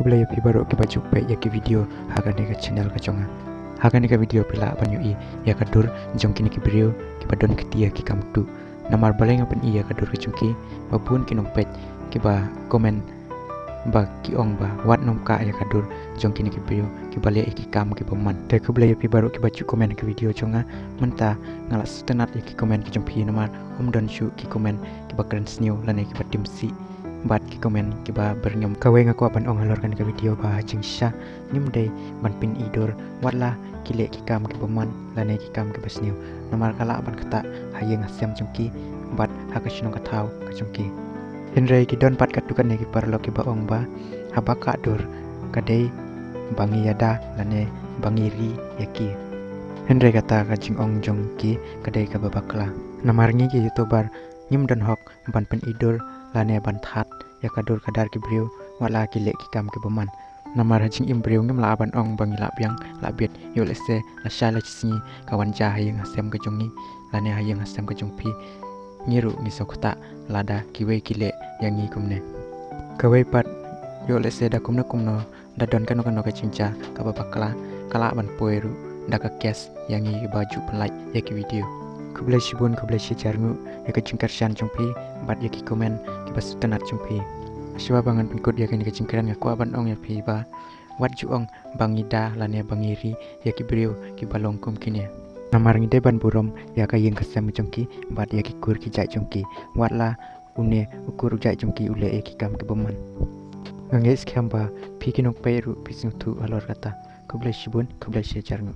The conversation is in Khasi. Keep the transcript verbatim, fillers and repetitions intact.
Khublei ïa phi baroh kiba ju peit ïa ki video ha kane ka channel ka jong nga. Ha kane ka video phi lah ban ïohi ïa ka dur jong kine ki briew kiba don kti ïa ki kam tuh. Namar balei nga pyni ïa ka dur ka jong ki, ba bun ki nongpeit kiba comment ba ki ong ba wat nym kah ïa ka dur jong kine ki briew kiba leh ïa ki kam kiba man. Te khublei ïa phi baroh kiba ju comment ha ka video jong nga. Mynta nga la sngewtynnat ïa ki comment ki jong phi namar ym don shuh ki comment kiba kren sniew lane kiba tim sih bad ki comment kiba byrngem. Kawei nga kwah ban ong halor kane ka video ba ha jingshisha ngim dei ban pyni dur wat la ki leh ki kam kiba man lane ki kam kiba sniew. Namar ka lah ban ktah ha ïing ha sem jong ki bad ha ka shnong ka thaw ka jong ki. Hynrei ki don pat katto katne ki paralok kiba ong ba haba kah dur ka dei ba ngi ïada lane ba ngi ri ïa ki. Hynrei kata ka jingong jong ki ka dei kaba bakla. Namar ngi ki YouTuber ngim don hok ban pyni dur lane ban thad ïa ka dur ka dar ki briew wat la ki leh ki kam kiba man. Namar ha jingim briew ngim lah ban ong ba ngi lah biang lah bit, ïoh lehse lashai lashisngi ka wan jia ha ïing ha sem ka jong ngi lane ha ïing ha sem ka jong phi, ngi ruh ngi sngewthuh lada kiwei ki leh ïa ngi kumne. Kawei pat, ïoh lehse da kumno kumno, da don kano kano ka jingjia kaba bakla, ka lah ban poi ruh da ka case ïa ngi ba ju pynlait ïa ki video. Khublei shibun, khublei shihajar nguh ïa ka jingkyrshan jong phi bad ïa ki comment kiba sngewtynnat jong phi. Shuwa ba ngan pynkut ïa kane ka jingkren nga kwah ban ong ïa phi ba wat ju ong ba ngi da lane ba ngi ri ïa ki briew kiba long kum kine. Namar ngi dei ban burom ïa ka ïing ka sem jong ki bad ïa ki kur ki jait jong ki. Wat la une u kur u jait jong ki u leh ïa ki kam kiba man. Nga ngeit skhem ba phi ki nongpeit ruh phi sngewthuh halor kata. Khublei shibun, khublei shihajar nguh.